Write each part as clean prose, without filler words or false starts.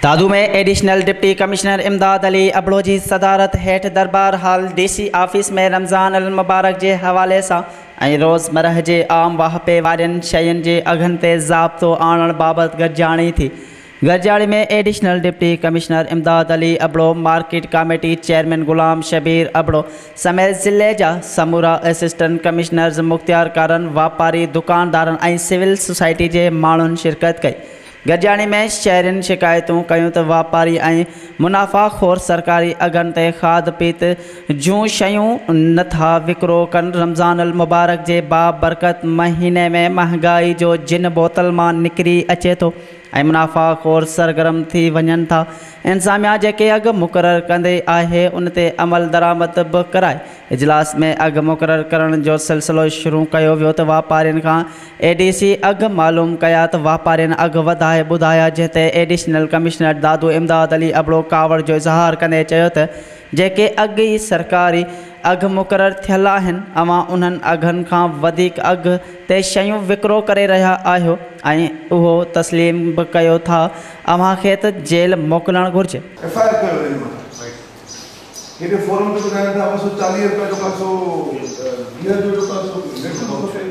Dadu ۾ additional deputy commissioner Imdad Ali Abro جي صدارت هيٺ دربار hall D C office ۾ Ramzan المبارڪ جي حوالي سان ۽ روزمرهه جي عام واهپي وارين شين جي اگهن تي ضابطو آڻڻ بابت گڏجاڻي ٿي. گڏجاڻي ۾ additional deputy commissioner Imdad Ali Abro, market committee chairman Ghulam Shabbir Abro سميت ضلعي جا سمورا اسسٽنٽ ڪمشنرز، مختيارڪارن، واپاري، دڪاندارن ۽ سول سوسائٽي جي ماڻهن شرڪت ڪئي. گڏجاڻي ۾ شهرين شڪايتون ڪيون ته واپاري ۽ منافع خور سرڪاري اگهن تي کاڌ پيت جون شيون نه ٿا وڪرو ڪن، رمضان المبارڪ جي بابرڪت مهيني ۾ مهانگائي جو جن بوتل مان نڪري اچي ٿو ۽ منافع خور سرگرم ٿي وڃن ٿا، انتظاميا جيڪي اگهه مقرر ڪندي آهي ان تي عمل درآمد به ڪرائي. اجلاس ۾ اگهه مقرر ڪرڻ جو سلسلو شروع ڪيو ويو ته واپارين کان اي ڊي سي اگهه معلوم ڪيا ته واپارين اگهه وڌائي ٻڌايا، جنهن تي ايڊيشنل ڪمشنر دادو امداد علي ابڙو ڪاوڙ جو اظهار ڪندي چيو ته جيڪي اڳ ئي سرڪاري اگهه مقرر ٿيل آهن، اوهان انهن اگهن کان وڌيڪ اگهه تي شيون وڪرو ڪري رهيا آهيو ۽ اهو تسليم به ڪيو ٿا، اوهان کي ته جيل موڪلڻ گهرجي. ايف I R ڪيو وڃي مٿان هيڏي فورم تي ٻڌائين ٿا 240 رپيا جو ڪاسو گيهه جو ڪاسو ليٽر ٿو کپي.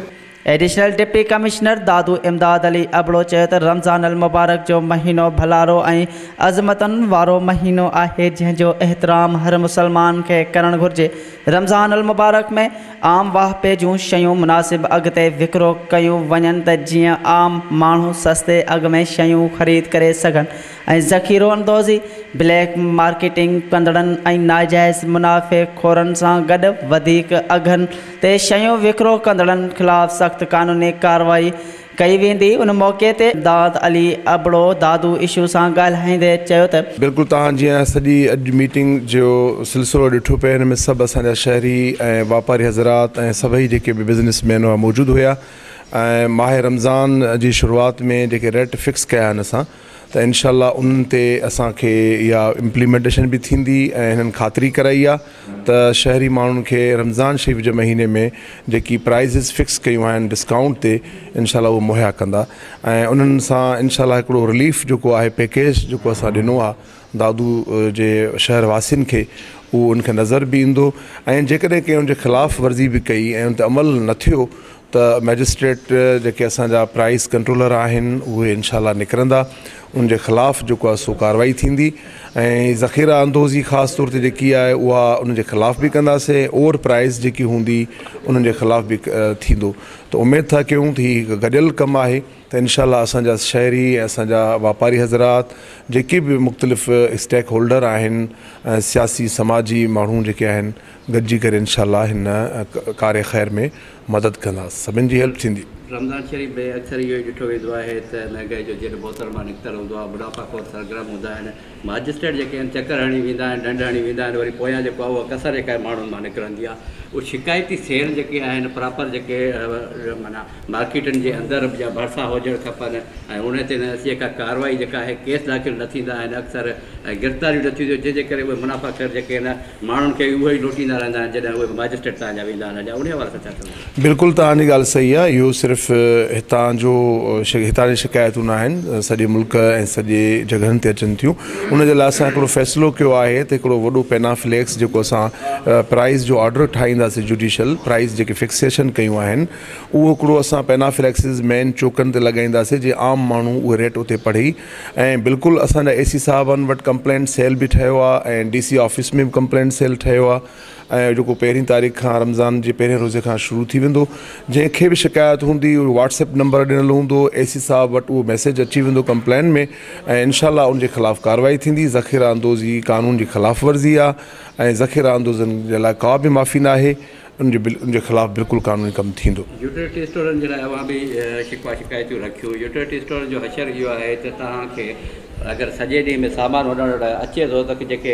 Additional deputy commissioner Dadu Imdad Ali Abro چيو ته رمضان المبارڪ جو مهينو ڀلارو ۽ عظمتن وارو مهينو آهي، جنهن جو احترام هر مسلمان کي ڪرڻ گهرجي، رمضان المبارڪ ۾ عام واهپي جون شيون مناسب اگهه تي وڪرو ڪيون وڃن ته جيئن عام ماڻهو سستي اگهه ۾ شيون خريد ڪري سگهن ۽ ذخيرو اندوزي، بليڪ مارڪيٽنگ ڪندڙن ۽ ناجائز منافعي خورن سان گڏ وڌيڪ اگهن تي شيون وڪرو ڪندڙن خلاف سخت قانوني ڪارروائي ڪئي ويندي. ان موقعي تي امداد علي ابڙو دادو اشو سان ڳالهائيندي چيو ته. بلڪل توهان جيئن سڄي اڄ ميٽنگ جو سلسلو ڏٺو پئي ان ۾ سڀ اسان جا شهري ۽ واپاري حضرات ۽ سڀئي جيڪي به بزنس مين هئا موجود هيا ۽ ماهه رمضان جي شروعات ۾ جيڪي ريٽ فڪس ڪيا آهن اسان ته انشاء الله انهن تي اسان کي اها امپليمينٽيشن به ٿيندي ۽ هنن خاطري ڪرائي آهي ته شهري ماڻهن کي رمضان شريف جي مهيني ۾ جيڪي پرائزز فڪس ڪيون آهن ڊسڪائونٽ تي انشاء الله اهو مهيا ڪندا ۽ انهن سان انشاء الله هڪڙو رليف جيڪو آهي پيڪيج جيڪو اسان ڏنو آهي دادو جي شهر واسين کي اهو ان کي نظر به ايندو ۽ جيڪڏهن ڪنهن ان جي خلاف ورزي به ڪئي ۽ ان تي عمل نه ٿيو ته مئجسٽريٽ جيڪي اسان جا پرائس ڪنٽرولر آهن اهي انشاء الله نڪرندا ان جي خلاف جيڪو آهي سو ڪارروائي ٿيندي ۽ ذخيره اندوزي خاص طور تي جيڪي آهي اها ان جي خلاف به ڪنداسين اوور پرائس جيڪي هوندي انهن جي خلاف به ٿيندو ته اميد ٿا ڪيون ته هي هڪ گڏيل ڪم آهي ته انشاء الله اسان جا شهري ۽ اسان جا واپاري حضرات جيڪي به مختلف اسٽيڪ هولڊر آهن ۽ سياسي سماجي ماڻهو جيڪي آهن گڏجي ڪري انشاء الله هن ڪار خير ۾ مدد ڪندا سڀن جي هيلپ ٿيندي. رمضان شريف ۾ اڪثر اهو ئي ڏٺو ويندو آهي ته مهنگائي جو جن بوتل مان نڪتل هوندو آهي منافع خور سرگرم هوندا آهن ماجسٽريٽ جيڪي آهن چڪر هڻي ويندا آهن ڏنڊ هڻي ويندا آهن وري پويان جيڪو آهي اها ڪسر جيڪا آهي ماڻهن مان نڪرندي آهي اهي شڪايتي سيل جيڪي آهن پراپر جيڪي معنيٰ مارڪيٽن جي اندر يا ڀرسان هجڻ کپن ۽ ان تي نه جيڪا ڪارروائي جيڪا آهي ڪيس داخل نه ٿيندا آهن اڪثر ۽ گرفتاريون نه ٿينديون جنهن جي ڪري اهي منافع خور جيڪي آهن ماڻهن کي اهو ئي لوٽيندا رهندا آهن جڏهن اهي به ماجسٽريٽ تان جا ويندا آهن اڃا انهي حوالي سان ڇا چوندو؟ بلڪل توهان جي ڳالهه صحيح آهي اهو صرف هتان جو هتان جي شڪايتون نه آهن سڄي ملڪ ۽ سڄي جڳهن تي اچن ٿيون ان جي لاء اسان هڪڙو فيصلو ڪيو آهي ته هڪڙو وڏو پينافليڪس جيڪو اسان پرائز جو آرڊر ٺاهينداسين جوڊيشل پرائز جيڪي فڪسيشن ڪيون آهن اهو هڪڙو اسان پينافليڪسز مين چوڪن تي لڳائينداسين جيئن عام ماڻهو اهي ريٽ اتي پڙهي ۽ بلڪل اسان جا اي سي صاحبن وٽ ڪمپلينٽ سيل به ٺهيو آ ۽ ڊي سي آفيس ۾ به ڪمپلينٽ سيل ٺهيو آ ۽ جيڪو پهرين تاريخ کان رمضان جي پهرين روزي کان شروع ٿي ويندو جنهن کي به شڪايت هوندي اهو واٽس ايپ نمبر ڏنل هوندو اي سي صاحب وٽ اهو ميسيج اچي ويندو ڪمپلين ۾ ۽ انشاء الله ان جي خلاف ڪارروائي ٿيندي ذخيره اندوزي قانون جي خلاف ورزي آ ۽ ذخيره اندوزن جي لاء ڪا به معافي ناهي ان جي ان جي خلاف بلڪل قانوني ڪم ٿيندو. يوٽيلٽي اسٽورن جي لاء اوهان به شڪوا شڪايتون رکيون. يوٽيلٽي اسٽورن جو حشر اهو آهي ته توهان کي اگر سڄي ڏينهن ۾ سامان وٺڻ لاء اچي ٿو ته جيڪي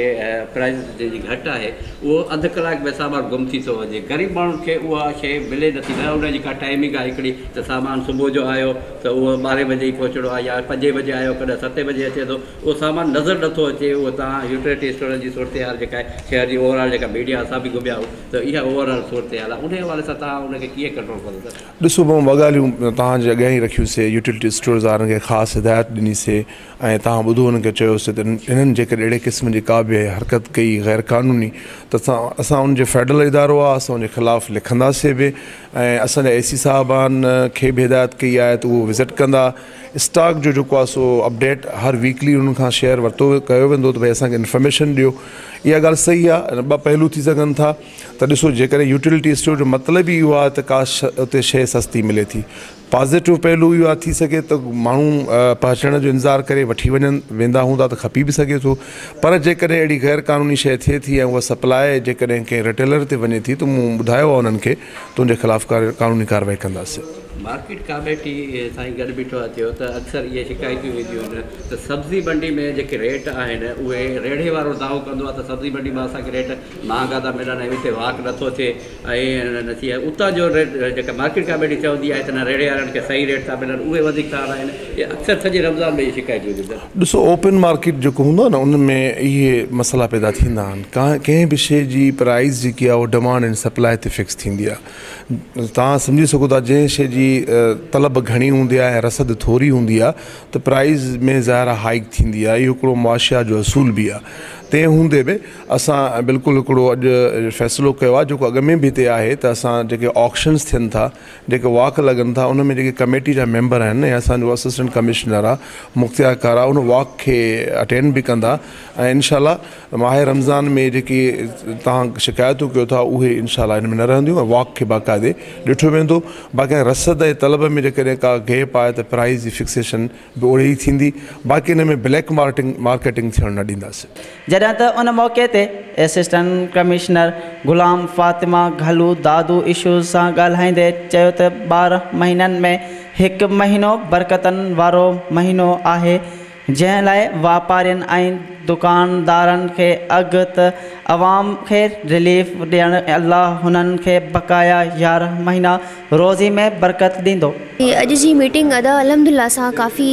پرائز جنهن جي گهٽ آهي اهو اڌ ڪلاڪ ۾ سامان گم ٿي ٿو وڃي. غريب ماڻهن کي اها شيء ملي نٿي نه ان جي ڪا ٽائمنگ آهي هڪڙي ته سامان صبح جو آيو ته اهو ٻارهين بجي ئي پهچڻو آهي يا پنجين بجي آيو ڪڏهن ستين بجي اچي ٿو اهو سامان نظر نٿو اچي اهو توهان يوٽيلٽي اسٽورن جي صورتحال جيڪا آهي شهر جي اوور آل جيڪا ميڊيا اسان به گهميا آهيون ته اها اوور آل صورتحال آهي انهي حوالي سان توهان ان کي ڪيئن ڪنٽرول ڪندو سر. ڏسو مون ٻه ڳالهيون توهان جي اڳيان ئي رکيون سي يوٽيلٽي اسٽورز وارن کي خاص هدايت ڏني سي ۽ توهان توهان ٻڌو انهن کي چيوسين ته انهن جيڪڏهن اهڙي قسم جي ڪا به حرڪت ڪئي غير قانوني ته اسان اسان ان جي فيڊرل ادارو آهي اسان ان جي خلاف لکنداسين به ۽ اسان جا اي سي صاحبان کي به هدايت ڪئي آهي ته اهو وزٽ ڪندا اسٽاڪ جو جيڪو آهي سو اپڊيٽ هر ويڪلي انهن کان شيئر ورتو ڪيو ويندو ته ڀئي اسان کي انفارميشن ڏيو اها ڳالهه صحيح آهي ٻه پهلو ٿي سگهن ٿا ته ڏسو جيڪڏهن يوٽيلٽي اسٽور جو مطلب ئي اهو آهي ته ڪا اتي شيء سستي ملي ٿي پازيٽو پهلو اهو آهي ٿي سگهي ته ماڻهو پهچڻ جو انتظار ڪري وٺي وڃن ويندا هوندا ته کپي به سگهي ٿو پر جيڪڏهن اهڙي غير قانوني شيء ٿئي ٿي ۽ اها سپلاء جيڪڏهن ڪنهن ريٽيلر تي وڃي ٿي ته مون ٻڌايو آهي انهن کي ته ان جي خلاف قانوني ڪارروائي ڪنداسين. مارڪيٽ ڪاميٽي سان ئي گڏ بيٺو آهي ٿيو ته اڪثر اهي شڪايتون اينديون آهن ته سبزي منڊي ۾ جيڪي ريٽ آهن اهي ريڙهي وارو دانهون ڪندو آهي ته سبزي منڊي مان اسان کي ريٽ مهانگا ٿا ملن ۽ اتي واڪ نٿو ٿئي ۽ نه ٿئي اتان جو ريٽ جيڪا مارڪيٽ ڪاميٽي چوندي آهي ته نه ريڙهي وارن کي صحيح ريٽ ٿا ملن اهي وڌيڪ ٿا هلائن اهي اڪثر سڄي رمضان ۾ اهي شڪايتون اينديون اٿن. ڏسو اوپن مارڪيٽ جيڪو هوندو آهي نه ان ۾ اهي مسئلا پيدا ٿيندا آهن ڪنهن به شيء جي پرائز جيڪي آهي اها ڊمانڊ ۽ سپلاء تي فڪس ٿيندي آهي توهان سمجهي سگهو ٿا جنهن شيء جي طلب گهڻي هوندي آهي ۽ رسد ٿوري هوندي آهي ته پرائز ۾ ظاهر آهي هائيڪ ٿيندي آهي اهو هڪڙو معاشيات جو اصول به آهي تنهن هوندي به اسان بلڪل هڪڙو اڄ فيصلو ڪيو آهي جيڪو اڳ ۾ به هتي آهي ته اسان جيڪي آڪشنس ٿين ٿا جيڪي واڪ لڳن ٿا ان ۾ جيڪي ڪميٽي جا ميمبر آهن ۽ اسان جو اسسٽنٽ ڪمشنر آهي مختيار ڪار آهي ان واڪ کي اٽينڊ به ڪندا ۽ انشاء الله ماه رمضان ۾ جيڪي توهان شڪايتون ڪيو ٿا اهي انشاء الله ان ۾ نه رهنديون ۽ واڪ کي باقاعدي ڏٺو ويندو باقي رسد ۽ طلب ۾ جيڪڏهن ڪا گيپ آهي ته پرائز جي فڪسيشن به اوڙي ئي ٿيندي باقي ان ۾ بليڪ مارڪيٽنگ ٿيڻ نه ڏينداسين. جڏهن ته ان موقعي تي assistant commissioner Ghulam Fatima Ghallu Dadu issues سان ڳالهائيندي چيو ته 12 مهينن ۾ هڪ مهينو برڪتن وارو مهينو آهي جنهن لاء واپارين ۽ دڪاندارن کي اگهه ته عوام کي رليف ڏيڻ الله هنن کي بقايا 11 مهينا روزي ۾ برڪت ڏيندو. اڄ جي ميٽنگ ادا الحمدلله سان ڪافي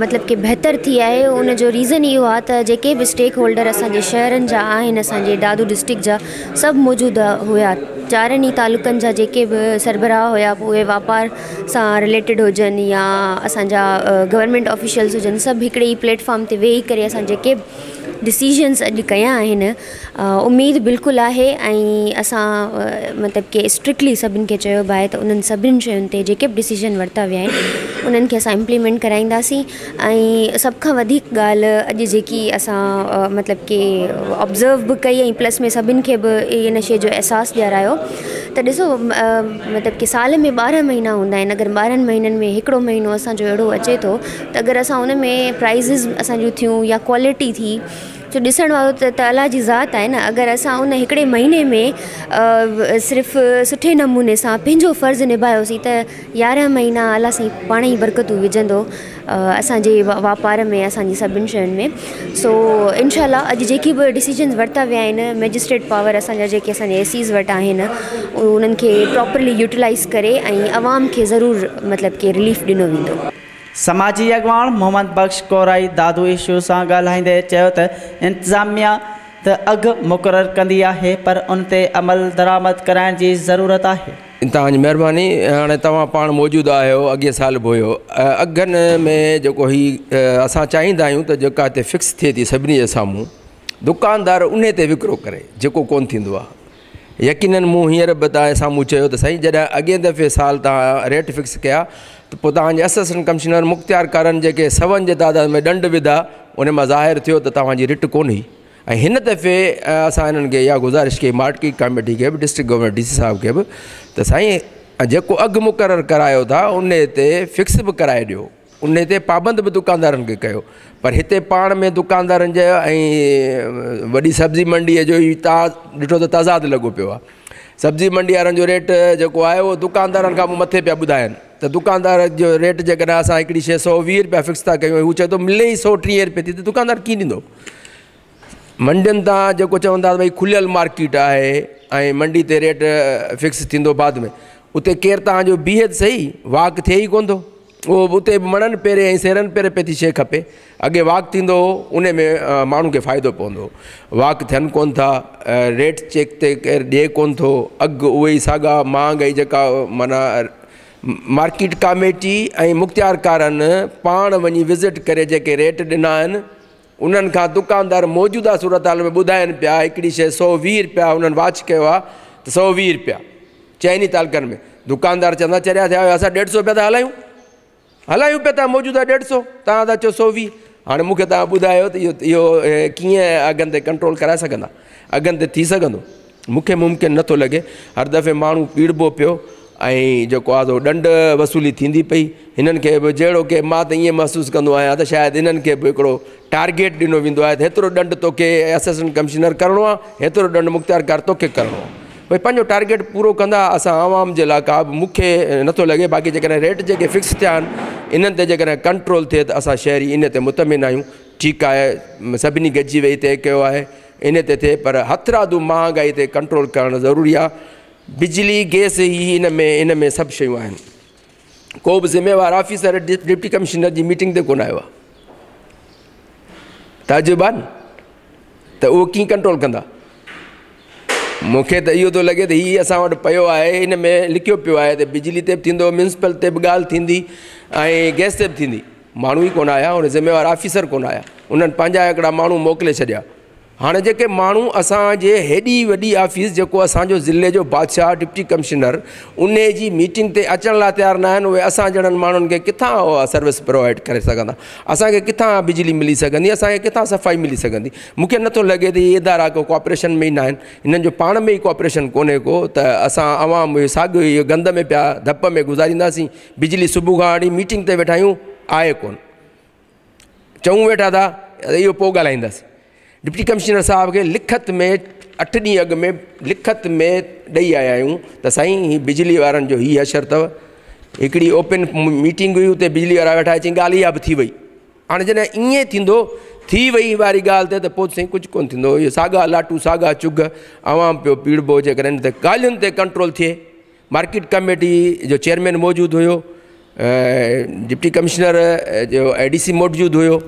مطلب ڪي بهتر ٿي آهي ان جو ريزن اهو آهي ته جيڪي به اسٽيڪ هولڊر اسان جي شهرن جا آهن اسان جي دادو ڊسٽرڪٽ جا سڀ موجود هيا چارن ئي تعلقن جا جيڪي به سربراهه هيا اهي واپار سان رليٽيڊ هجن يا اسان جا گورنمينٽ آفيشلز هجن سڀ هڪڙي ئي پليٽ فارم تي ويهي ڪري اسان جيڪي به ڊسيزنس اڄ ڪيا آهن اميد بلڪل آهي ۽ اسان مطلب ڪي اسٽرڪٽلي سڀني کي چيو به آهي ته انهن سڀني شين تي جيڪي به ڊسيزن ورتا ويا آهن انهن کي اسان امپليمينٽ ڪرائينداسين ۽ سڀ کان وڌيڪ ڳالهه اڄ جيڪي اسان مطلب ڪي آبزرو به ڪئي ۽ پلس ۾ سڀني کي به ان شيء جو احساس ڏيارايو ته ڏسو مطلب ڪي سال ۾ 12 مهينا هوندا آهن اگر 12 مهينن ۾ هڪڙو مهينو اسان جو اهڙو اچي ٿو ته اگر اسان ان ۾ پرائزز اسان جون ٿيون يا ڪوالٽي ٿي جو ڏسڻ وارو ته الله جي ذات آهي نه اگر اسان ان هڪڙي مهيني ۾ صرف سٺي نموني سان پنهنجو فرض نڀايوسين ته 11 مهينا الله سائين پاڻ ئي برڪتون وجهندو اسان جي واپار ۾ اسان جي سڀني شين ۾ سو انشاء الله اڄ جيڪي به ڊسيزنز ورتا ويا آهن مئجسٽريٽ پاور اسان جا جيڪي اسان جي اي سيز وٽ آهن انهن کي پراپرلي يوٽيلائز ڪري ۽ عوام کي ضرور مطلب ڪي رليف ڏنو ويندو. سماجي اڳواڻ محمد بخش ڪورائي دادو اشو سان ڳالهائيندي چيو ته انتظاميا ته اگهه مقرر ڪندي آهي پر ان تي عمل درآمد ڪرائڻ جي ضرورت آهي. توهان جي مهرباني هاڻي توهان پاڻ موجود آهيو اڳئين سال به هيو اگهن ۾ جيڪو هي اسان چاهيندا آهيون ته جيڪا هتي فڪس ٿئي ٿي سڀني جي سامهون دڪاندار انهي تي وڪرو ڪري جيڪو ڪونه ٿيندو آهي يقينن مون هينئر به توهان جي سامهون چيو ته سائين جڏهن اڳئين دفعي سال توهان ريٽ فڪس ڪيا ته پوء توهان جي اسسٽنٽ ڪمشنر مختيارڪارن جيڪي سون جي تعداد ۾ ڏنڊ وڌا ان مان ظاهر ٿيو ته توهان جي رٽ ڪونه هئي ۽ هن دفعي اسان انهن کي اها گذارش ڪئي مارڪيٽ ڪاميٽي کي به ڊسٽرڪٽ گورنمينٽ ڊي سي صاحب کي به ته سائين جيڪو اگهه مقرر ڪرايو ٿا ان تي فڪس به ڪرائي ڏيو انهي تي پابند به دڪاندارن کي ڪيو پر هتي پاڻ ۾ دڪاندارن جي ۽ وڏي سبزي منڊيء جو ئي ڏٺو ته تضاد لڳو پيو آهي سبزي منڊي وارن جو ريٽ جيڪو آهي اهو دڪاندارن کان به مٿي پيا ٻڌائن ته دڪاندار جو ريٽ جيڪڏهن اسان هڪڙي شيء 120 روپيا فڪس ٿا ڪيون هو چئي ٿو ملي ئي 130 روپئي ٿي ته دڪاندار ڪيئن ڏيندو منڊين تان جيڪو چون ٿا ته ڀئي کليل مارڪيٽ آهي ۽ منڊي تي ريٽ فڪس ٿيندو بعد ۾ اتي ڪير توهان جو بيهي ته صحيح واڪ ٿئي ئي ڪونه ٿو اهو به اتي به مڻن پيري ۽ سيرن پيري پئي ٿي شيء کپي. اڳي واڪ ٿيندو هو، انهي ۾ ماڻهن کي فائدو پوندو هو. واڪ ٿين ڪونه ٿا، ريٽ چيڪ تي ڪير ڏئي ڪونه ٿو، اگهه اهي ئي ساڳا، مهانگائي جيڪا معنيٰ مارڪيٽ ڪاميٽي ۽ مختيارڪارن پاڻ وڃي وزٽ ڪري جيڪي ريٽ ڏنا آهن انهن کان دڪاندار موجوده صورتحال ۾ ٻڌائين پيا هڪڙي شيء 120 رپيا انهن واچ ڪيو آهي ته 120 رپيا چئني تعلقن ۾ دڪاندار چوندا چريا ٿيا آهيو اسان 150 رپيا ٿا هلايون هلايون پيا ٿا موجوده 150 توهان ٿا چئو 120. هاڻي مون کي توهان ٻڌايو ته اهو ڪيئن اگهن تي ڪنٽرول ڪرائي سگهندا، اگهن تي ٿي سگهندو؟ مون کي ممڪن نٿو لڳي. هر دفعي ماڻهو پيڙبو پيو ۽ جيڪو آهي سو ڏنڊ وصولي ٿيندي پئي. هنن کي به جهڙو ڪي مان ته ائين محسوس ڪندو آهيان ته شايد هنن کي به هڪڙو ٽارگيٽ ڏنو ويندو آهي ته هيترو ڏنڊ توکي اسسٽنٽ ڪمشنر ڪرڻو آهي، هيترو ڏنڊ مختيارڪار توکي ڪرڻو آهي. ڀئي پنهنجو ٽارگيٽ پورو ڪندا. اسان عوام جي لاء ڪا به مون کي نٿو لڳي. باقي جيڪڏهن ريٽ جيڪي فڪس ٿيا آهن انهن تي جيڪڏهن ڪنٽرول ٿئي ته اسان شهري ان تي مطمئن آهيون. ٺيڪ آهي، سڀني گڏجي ويهي طئي ڪيو آهي ان تي ٿئي، پر هٿرادو مهانگائي تي ڪنٽرول ڪرڻ ضروري آهي. بجلي، گئس، هي ان ۾ سڀ شيون آهن. ڪو به ذميوار آفيسر ڊپٽي ڪمشنر جي ميٽنگ تي ڪونه آيو آهي. تعجب آهي نه ته اهو ڪيئن ڪنٽرول ڪندا؟ مون کي ته اهو ٿو لڳي ته هي اسان وٽ پيو آهي، ان ۾ لکيو پيو آهي ته بجلي تي به ٿيندو، ميونسپل تي به ڳالهه ٿيندي ۽ گئس تي به ٿيندي. ماڻهو ئي ڪونه آيا، ان ذميوار آفيسر ڪونه آيا، انهن پنهنجا هڪڙا ماڻهو موڪلي ڇڏيا. هاڻي جيڪي ماڻهو اسان جي هيڏي وڏي آفيس، جيڪو اسان جو ضلعي جو بادشاهه ڊپٽي ڪمشنر، انهي جي ميٽنگ تي اچڻ لاء تيار نه آهن، اهي اسان جهڙن ماڻهن کي ڪٿان اها سروس پرووائيڊ ڪري سگهندا؟ اسان کي ڪٿان بجلي ملي سگهندي؟ اسان کي ڪٿان صفائي ملي سگهندي؟ مون کي نٿو لڳي ته اهي ادارا ڪو ڪوآپريشن ۾ ئي نه آهن. هنن جو پاڻ ۾ ئي ڪوآپريشن ڪونهي ڪو ته اسان عوام اهو ساڳيو اهو گند ۾ پيا ڌپ ۾ گذارينداسين. بجلي صبح کان وٺي ميٽنگ تي ويٺا آهيون، آهي ڪونه، چئون ويٺا ٿا اهو پوء ڳالهائينداسين. ڊپٽي ڪمشنر صاحب کي لکت ۾ 8 ڏينهن اڳ ۾ لکت ۾ ڏئي آيا آهيون ته سائين هي بجلي وارن جو هي حشر اٿو. هڪڙي اوپن ميٽنگ هئي، اتي بجلي وارا ويٺا، چئي ڳالهه اها به ٿي وئي. هاڻي جڏهن ائين ٿيندو ٿي وئي واري ڳالهه تي ته پوء سائين ڪجهه ڪونه ٿيندو. اهي ساڳا لاٽون ساڳا چگهه عوام پيو پيڙبو. جيڪڏهن ان تي ڳالهين تي ڪنٽرول ٿئي. مارڪيٽ ڪميٽي جو چيئرمين موجود هيو، ڊپٽي ڪمشنر جو اي ڊي سي موجود هيو.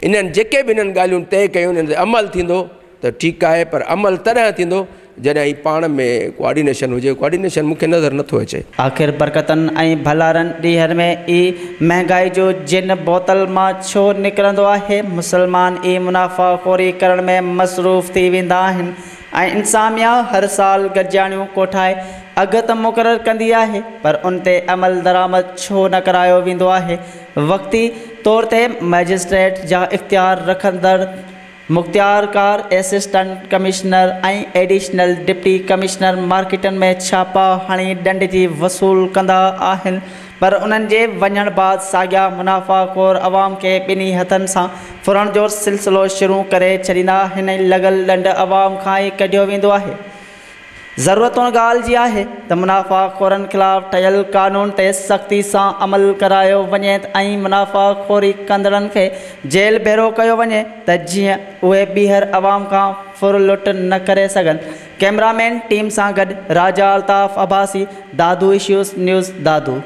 انهن جيڪي به انهن ڳالهيون طئي ڪيون انهن تي عمل ٿيندو ته ٺيڪ آهي، پر عمل تڏهن ٿيندو جڏهن هي پاڻ ۾ ڪوآرڊينيشن هجي. ڪوآرڊينيشن مون کي نظر نٿو اچي. آخر برڪتن ۽ ڀلارن ڏينهن ۾ ئي مهنگائي جو جن بوتل مان ڇو نڪرندو آهي؟ مسلمان ئي منافع خوري ڪرڻ ۾ مصروف ٿي ويندا آهن ۽ انتظاميا هر سال گڏجاڻيون ڪوٺائي اگهه ته مقرر ڪندي آهي پر ان تي عمل درآمد ڇو نه ڪرايو ويندو آهي؟ وقتي طور تي مئجسٽريٽ جا اختيار رکندڙ مختيارڪار، assistant commissioner ۽ additional deputy commissioner مارڪيٽن ۾ ڇاپا هڻي ڏنڊ جي وصول ڪندا آهن پر انهن جي وڃڻ بعد ساڳيا منافع خور عوام کي ٻنهي هٿن سان ڦرڻ جو سلسلو شروع ڪري ڇڏيندا آهن ۽ لڳل ڏنڊ عوام کان ئي ڪڍيو ويندو آهي. ضرورت ان ڳالهه جي آهي ته منافع خورن خلاف ٺهيل قانون تي سختي سان عمل ڪرايو وڃي ۽ منافع خوري ڪندڙن کي جيل ڀيرو ڪيو وڃي ته جيئن اهي ٻيهر عوام کان ڦر لٽ نه ڪري سگهن. ڪئميرامين ٽيم سان گڏ راجا الطاف عباسي، دادو اشوز نيوز، دادو.